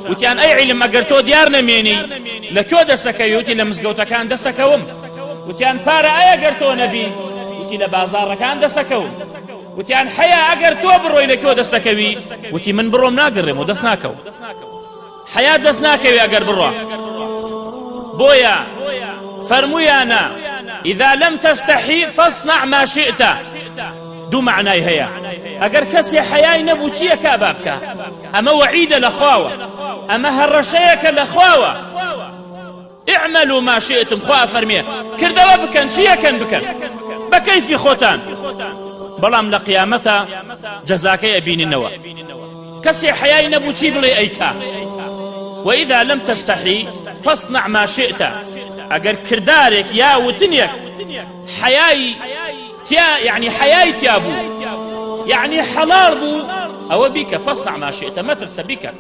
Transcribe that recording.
وتیان ئەی عیلم ئەگەر تۆ دیار نەمێنی لە کوێ دەسەکەوی؟ وتی لە مزگەوتەکان دەسەکەوم. وتیان پارە ئەی ئەگەر تۆ نەبی؟ وتی لە بازاڕەکان دەسەکەوم. وتیان حەیا ئەگەر تۆ بڕۆی لە کوێ دەسەکەوی؟ وتی من بڕۆم ناگەڕێم و دەست ناکەوم. حەیا دەست ناکەوێ ئەگەر بڕوا. بۆیە فەرموویانە اذا لم تستحی فاصنع ما شئت. دوو مەعنای هەیە ئەگەر کەسێ حەیای نەبوو چییەکا با بکا. ئەمە وەعیدە لە خواوە ئەمە هەڕەشەیەکە لە خواوە اعملوا ما شئتم خوا ئەفەرمێ کردەوە بکەن چی ئەکەن بکەن بە کەیفی خۆتان بەڵام لە قیامەتە جەزاکەی ئەبیننەوە کەسێ حەیای نەبوو چی بڵێ ئەیکا وإذا لم تستحی فاصنع ما شئت ئەگەر کردارێک یا وتنێک حەیای تیا یەعنی حەیای تیا بوو یەعنی حەڵاڵ بوو ئەوە بیکە فاصنع ما شئت مەترسە بیکە.